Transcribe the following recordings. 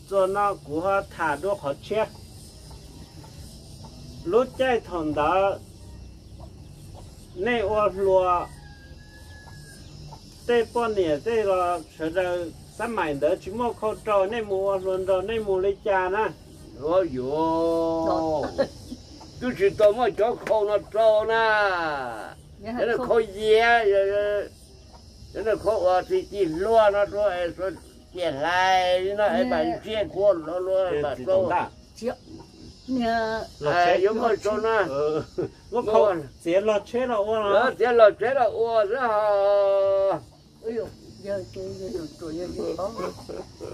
Txuas no kuv ho tham dua qhov tshiab. Lub caij thaum ntawd nej ua hluas, tej poj niam tej los sawv daws xab maim ntawd tsis muaj khau rau, nej mus ua hluas nraug nej mus li cas na? Yuav, twb tsis tau muaj cov khau no rau na. Cov khau yias, cov khau uas txi ci hluas no rau, ciam hlais li no es mam ntsia kuv los luag mam rau. Yuav muaj rau na. Txiav los tsheb los ua, txiav los tsheb los ua xwb ho.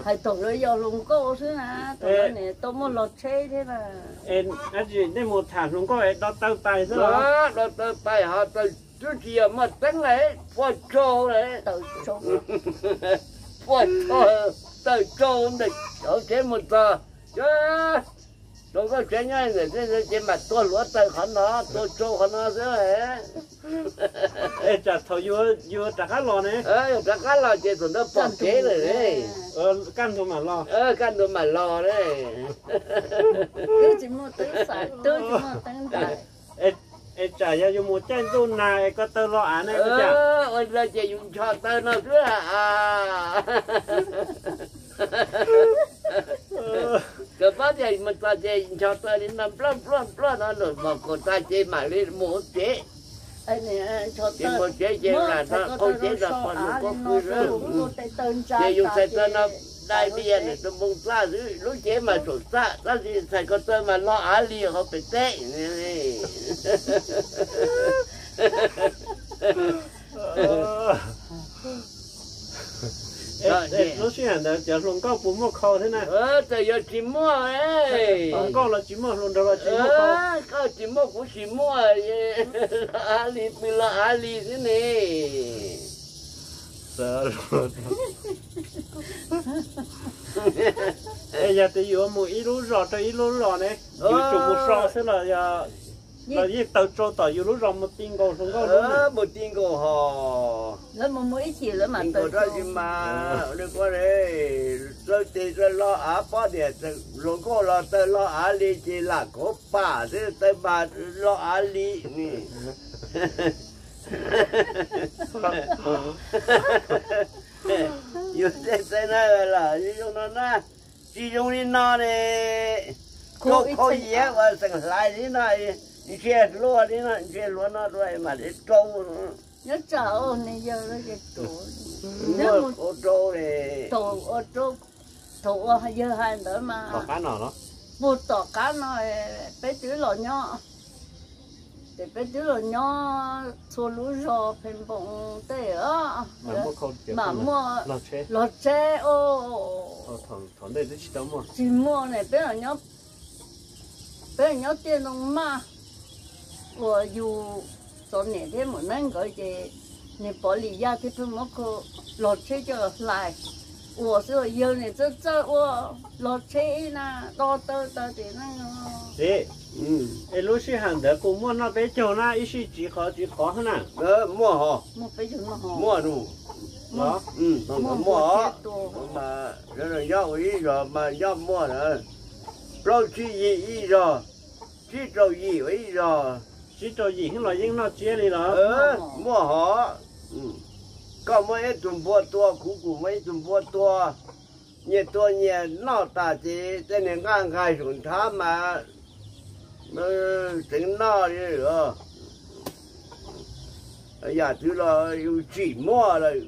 Hais thaum lawv yog hluas nkauj xwb na, thaum lawv niam tau muaj los tsheb thiab na. Dab tsi nej mus tham hluas nkauj es do taw pais xwb los? Do taw pais ho taw, twb tsis yog muaj teeb lawm, puaj tsaug lawm. Puaj tsaug, taw tsaug ntawm hauv tsev mus txog, rau nkauj tsev nyob ntawm ces mam tua hluav taws qhov no, tua tsaug qhov no xwb. Es tsam thaum yus rov qab los ne? Yus rov qab los ces thaum ntawd pom kev lawm ne. Kaj ntug mam los. Kaj ntug mam los ne. Es tsam yog yus mus caij ntuj nag es ko taw los av ne. Ua li ces yus ncho taw no xwb. Kawm pab tias mus txog ces ncho taw li no nploj nploj nploj no lawm mos kaum tag ces mam li mus hauv tsev. Ces mus tsev ces lam no qaug tsev no pog nus pob kws xwb. Ces yus txhais taw no dai tias nws tus npoo txaj xwb, lub cev mas saum txaj, tab sis txhais ko taw mas lo av li hauv pem teb. Lub sij hawm ntawd cov hluas nkauj puas muaj khau thiab na? Txawm yog tsis muaj, hluas nkauj los tsis muaj, hluas nraug los tsis muaj, koj tsis muaj kuv tsis muaj, av li pw los av li xwb ne. Es yog tias yuav mus ib lub zos rau ib lub zos ne, yuav tsum mus so xwb los, los yeej taw tsau tom yus lub zos mus ti nkaus hluas nkauj lub? Mus ti nkaus hos. Ti nkaus tab sis mas li kuv, lawv tes lo av pob tias hluas nkauj los taw lo av li ces lam kauv pam xwb, taw mas lo av li. Yus tej txawv na los zoo no na, tsis zoo li no ne. Rau khau yiav uas xeem hlais li no, ntshe hluas li no, ntshe hluas no rau mam li rau. Nyob tsam nws yawg, thaum ua yawg hais ntawd mas, puag tom qab no peb twb los nyob, ces peb twb los nyob txhua lub zos pheej npoo tej, mam muaj los tsheb, tsis muaj ne, peb los nyob, peb los nyob tiaj ntoo maj uas yus txom nyem thiab mus neeb nkawd ces nws pov lim yaj thiab pheej muab los tsheb coj los hlais ua xwb, yawg nim txawj txawj ua los tsheb na, do taw taw tes neej. Txiv, es lub sij hawm ntawd puas muaj noj peb caug na, ib sij tsiv qhov tsiv qhov na? Muaj hos, muaj, muaj, nyob ua ib zos mas nyob muaj na, plaub tsib yim ib zos, tsib rau yim ua ib zos. Tsib rau yim los yeej noj tsiab li los? Muaj hos, koj muab ib tug npua tua, kuv kuj muab ib tug npua tua, nyias tua nyias noj tas ces tej niag nqaj nqaig saum nrhav mas tseev noj li. Yam twg los yus tsim muaj lawm,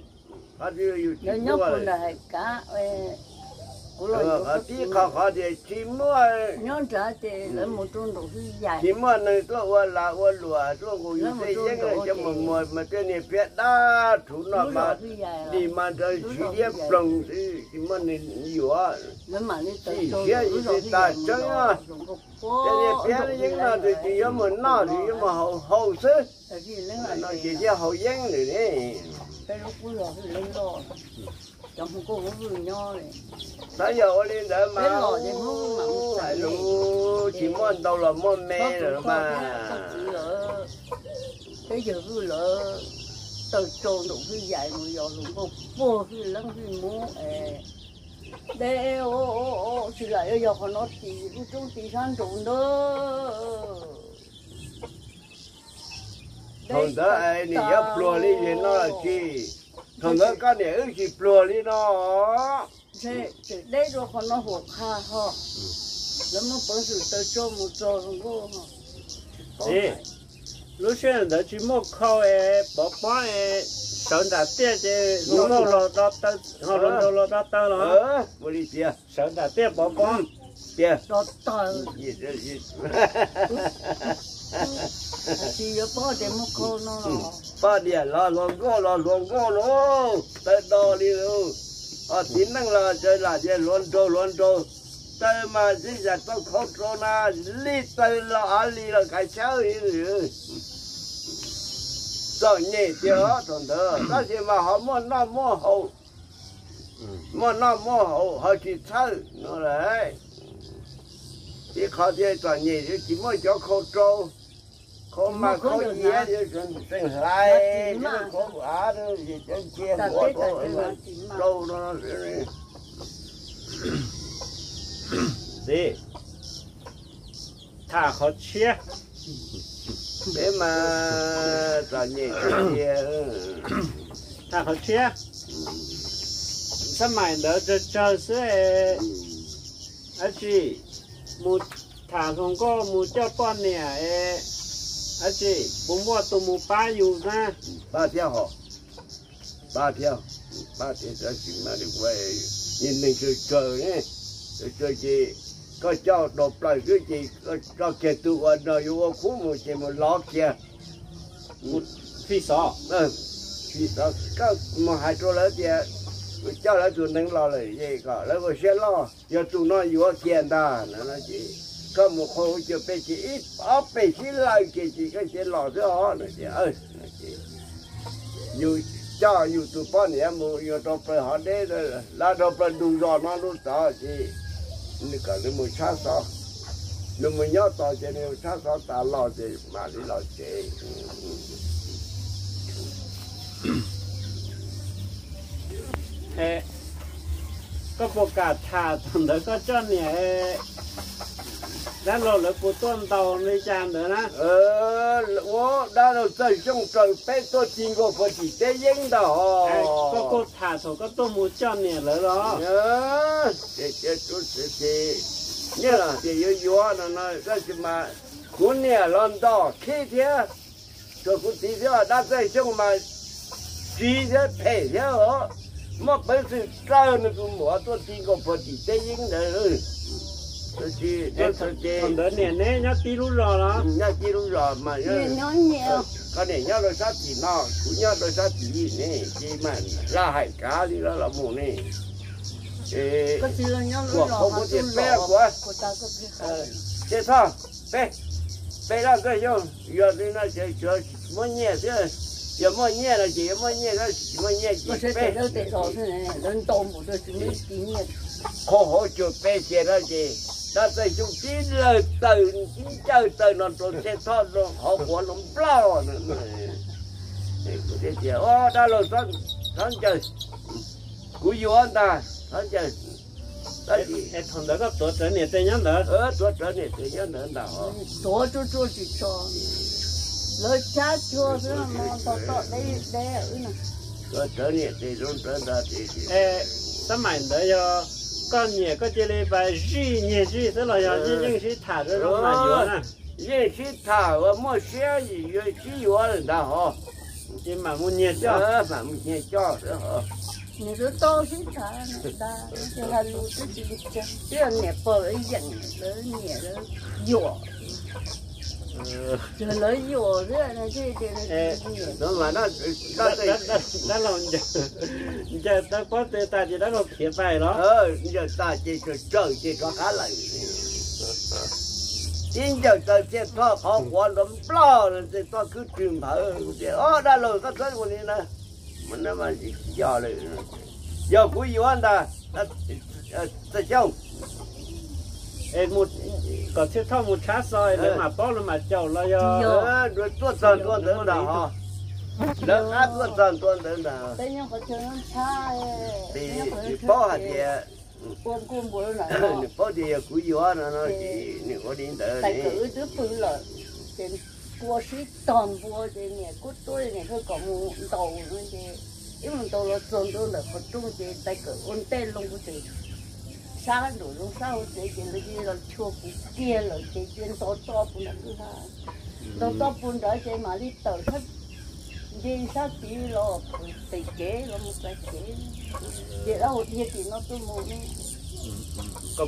qhov twg yus tsim muaj lawm. Qhov tib qhov qhov tias tsis muaj, tsis muaj neeg tuaj ua lag ua luam tuaj nqus yus tej yeeb, cov muag muag mas tej niag phiab dab rhuv no mas dim mas ntsawv ntshis liab ploog xwb, tsis muaj neeg yuav. Txim siab yus tsis tas tseeb. Tej niag phiab yeeb no tus tsis yuav mus noj, tsis yuav mus haus haus xwb. No ces thiaj haus yeeb lawm ne. Tab yog ua li ntawd mas hais lus tsis muaj ntau los muaj me lawm mas. Peb yawg Vwj lawv taw tsau nraum Vwj Yais mus yos hluas nkauj puag Vwj Leeb Vwj Mub es Deb, tsis lam yuav yog qhov no tim lub roob tim sab nraud ntag. Thaum ntawd nws yuav pluag li no tsis, thaum ntawd koj niam wb tsis pluag li no. Tseem deb dua qhov no huam qha ho. Lawv muab peev xwm taw tso mus txog hluas nkauj. Lub sij hawm ntawd tsis muaj khau es pov pob es sawv nram tiaj ces hluas nkauj los do taw, ho hluas nraug los do taw los. Ua li tias sawv nram tiaj pov pob tias do taw. Tsis yuav pob tias muaj khau no los. Poj niam los hluas nkauj los hluas nkauj lauj, taw do li lauj. Ho txiv neej los tsaws lam tias hluas nraug hluas nraug. Taw mas tib yam tau khau rau na, li taw los av li los kav chawb li. Txom nyem tiag thaum ntawd tab sis mas ho muaj noj muaj haus, muaj noj muaj haus ho tsis txhawj no lawm. Ib qhov thiaj txom nyem tsis muaj cov khau rau, khau mas khau iav tseem hlais, khau av cov ncia huav rau no. Txiv, tham qhov tshiab. Peb mas txom nyem tiag tiag. Tham qhov tshiab. Xab maim ntawd tsawg tsawg xwb es, dab tsi, mus tham hluas nkauj mus coj poj niam es, dab tsi, puas muaj tus mus pab yus na? Pab thiab hos, pab thiab, pab thiab tab sis mas ua niag neeg tsawg tsawg ne, tsawg tsawg ces koj coj tau plaws xwb ces tso kiag tus uas no yuav ua khub mus ces mus lov kiag. Fij xov, fij xov, koj mus hais rau lawv tias kuv coj lawv tus neeg los lawm es kom lawv ua siab loj, yog tus no yuav kiag ntag no ces koj mus qhua cuag peb ces ib ob peb sib law ces ces koj cia los xwb os no ces yus coj yus tus poj niam mus yuav rau plaws hov deb, lawv rau plaws ntug zos no lub tod ces nws kom nws mus tshab xov, nws mus nyob tos ces nws tshab xov tas los ces mam li los tsev. Koj puas kam tham thaum ntawd koj coj niam dab laug lawv puas tuaj ntaus li cas ntawd na? Ua dab laug Txawj Xyooj raws peb tuaj ti nkaus puag tim teb yeeb ntag os. Koj kuj tham thaum koj tuaj mus coj niam lawv los. Ces, ces, ces, ces, ces, nyiaj los tias yuav yuav no no, tab sis mas kuv niam los ntom khib thiab, tsuas kuv txiv thiab dab Txawj Xyooj mas tsiv thiab phem thiab os. Muaj peev xwm raws nws tus muam tuaj ti nkaus puag tim teb yeeb ntawd. Thaum ntawd niam neb nyob tib lub zos los? Nyob tib lub zos mas, koj niam nyob rau sab tim no, kuv nyob rau sab tim ne, ces mas laj hais kav li los los mus ne. Kuam qhuav kuv tias peb kuv, Tseg Thoj, peb, peb dab Txawj Xyooj, yog li no ces tsuas muab nyiaj xwb, yog muaj nyiaj no ces yuav muab nyiaj, tab sis tsis muaj nyiaj ces peb qhua hauv cuag peb ces no ces dab Txawj Xyooj tib lawg taw, tib ncawg taw no rau Tseg Thoj rau qhov quav no nploj. Kuv thiaj tias, o, dab laug Thov Ncaws, kuv yuav ntag Thov Ncaws. Tab sis thaum ntawd koj tuav rawv niam tes nyob ntawd? Tuav rawv niam tes nyob ntawd ntag. Tuav tsuag tsuag tsis tso, lawv cab tsuag xwb no, tom tom deb deb. Tuav rawv niam tes zoo rawv ntag. Xab maim ntawd yog koj nyiam koj cia li pas zij nyiag zij xwb los yog yeej sib tham zoo zoo mas yuav na? Yeej sib tham, uas muaj siab sib yuav lawm ntag hos. Ces mam mus nyiag coj, mam mus nyiag coj xwb hos. Nws twb tau sib tham, hais lus twb tsis li cas, twb yog niam pog lawv yeem, lawv niam lawv yuam, yog lawv yuam xwb. Dab laug ncaws tau pob tw tas ces dab laug khiav pais los? Ncaws tas ces tawm ces rov qab lawm. Tib ncaws taw Tseg Thoj qhov quav nrov nploj, Tseg Thoj khwb rwg nphawv tias, o, dab laug koj txhob ua li na, yog kuv yuav ntag, Txawj Xyooj. Kom Tseg Thoj mus tshab xov lawv mam paub lawv mam caum los yog? Tuaj txog ntua ntawd ntag hos, lawv qab tuaj txog ntua ntawd ntag. Paub hais tias Nws paub tias yog kuv yuav no no ces nws ua li ntawd. Tais kawm wb twb pw lawm, ces npua sib tog npua ces niam kuj tuaj, niam kawg kom mus ntaus no ces wb mus ntaus los txog ntua ntawm qhov rooj ces tais kawm ua ntej loo kuv tsev, sab nraum zoov sab hauv tsev ces lawv cia li los chua kuv kiag lawm ces cia li ntaus toj puag nram kwj ha, ntaus toj puag nrad ces mam li tawm sab, nce sab tid los pem kev los mus txais kev, ces dab hauv dhia tim no tuaj mus ne. Nco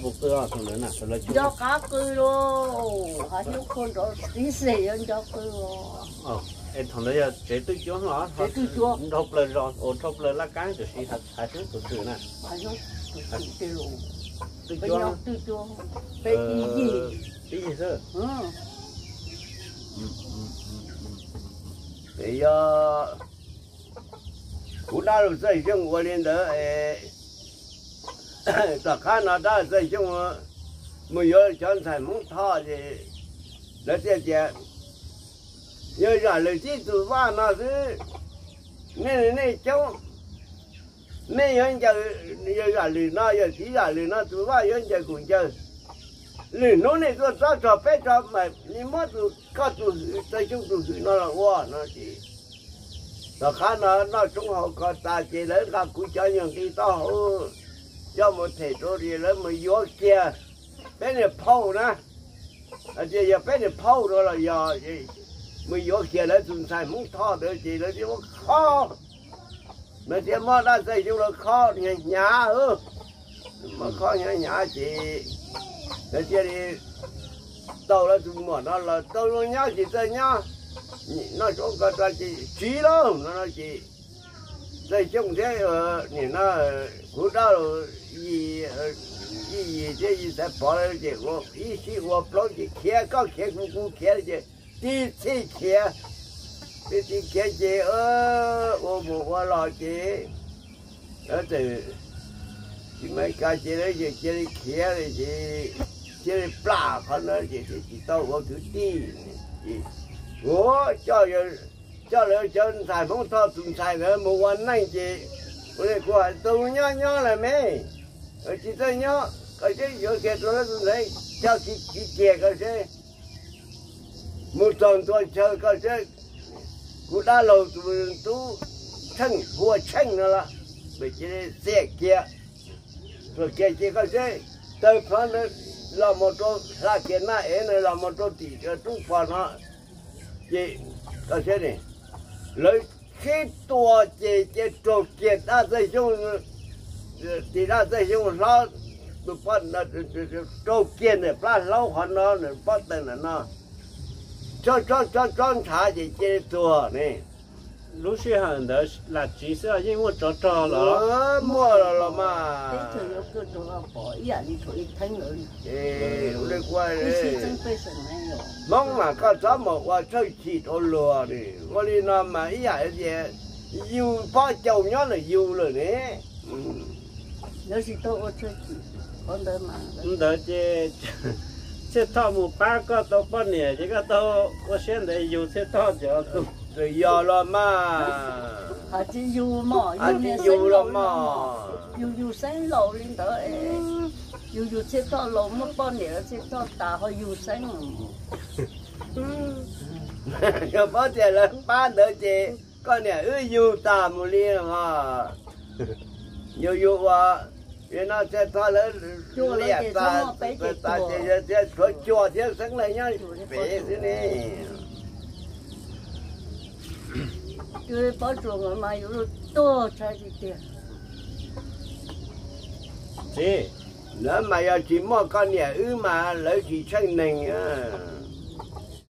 qab qw los, hav xyoob khuab nrov tib xes yuav nco qw los. Es thaum ntawd yog tsev twj cuab los? Tsev twj cuab, nrhau plaws zos, ua rhau plaws laj kab, tiam sis hav xyoob tus twm na. Twj cuab, twj cuab, peb ib yig xwb. Yog kuv dab laug Txawj Xyooj ua li ntawd, tom qab no dab laug Txawj Xyooj mus yuav cov ntxhais Hmoob Thoj ces lawv thiaj tias, yog Zam Lwm tib tug vaj no xwb, nej nej coob, nej yuav ncaws, yog Zam Lwm no, yog txiv Zam Lwm no tus vaj yuav ncaws kuj ncaws. Lwm hnub nej tuaj txob rog peb rog mam li muab tus koj tus hwm, Txawj Xyooj tus hwm no los ua no ces tom qab no noj tshoob haus kos tas ces lawv nqa kuv cov nyuag nqi taub hau coj mus them rau ces lawv mus yuav kiag peb niag phauj na, hais tias yog peb niag phauj no los yog, mus yuav kiag lawv tus ntxhais Hmoob Thoj ntawd ces lawv thiaj muab khob, lawv thiaj muab dab Txawj Xyooj lawv khob hnyav hnyav, muab khob hnyav hnyav ces lawv thiaj li tau lawv tus muam no los tau zoo nyob ces Txawj nyob, noj tshoob kos tas ces tsiv lauj no no ces Txawj Xyooj thiab nim no kuv dab laug Yim, Yim Yim thiab Yim Xaiv Pov lawv ces ua ib sij ua plaub ces khiav koj khiav kuv kuv khiav ces tib txhij khiav, tib txhij khiav ces ua mus ua los ces lawv txawm tsis Amelikas ces lawv cia li khiav ces thiaj li plam qhov ntawd ces thiaj tsis tau ua kwv tij. Ua coj lawv cov ntxhais Hmoob Thoj tus ntxhais ntawd mus ua neej ces ua li kuv hais tus nyob nyob lawm me, tsis txawj nyob koj seb yuav kiag rau lawv tus ntxhais coj kiag kiag koj seb, mus txog ntua chaw koj seb, kuv dab laug tus tub Tsheej, Hua Tsheej no los cia li xiam kiag, xiam kiag ces koj seb, tawg plhuav ntawd los mus rau hla kiag naj ev ntawd los mus rau tim roob pog no ces koj seb, lawv sib tua ces cia raug kiag dab Txawj Xyooj, tim dab Txawj Xyooj hlob tus pob, raug kiag ntawm plab hlaub qhov no, pob taws ntawm no, tsob tsob tsob ntshav ces cia li tuag ne. Lub sij hawm ntawd lam tsiv xwb yeej muaj tsov rog los? Muaj los los mas. Hmoob mas koj txhob mus ua txhawj chim rau luag, ua li no mas ib yam tias yus pob caus nyob ntawm yus lawm ne. Ntawd ces Txhiaj Thoj mus pab koj tau poj niam ces koj tau ua siab ntev yug Txhiaj Thoj cov. Yog los mas, yug los mas, yug yug xeeb laus li ntawd, yug yug Txhiaj Thoj laus muaj poj niam Txhiaj Thoj tas ho yug xeeb. Yog paub tias lawv pab ntawd ces koj niam wb yug tas mus li os. Yug yug ua, no Txhiaj Thoj lawv liam tas, tas ces tshuav Cua thiab Xeeb lawv nyob pem xwb ne. Txiv, lawv mas yog tsis muaj koj niam wb mas lawv tsis tsheej neeg.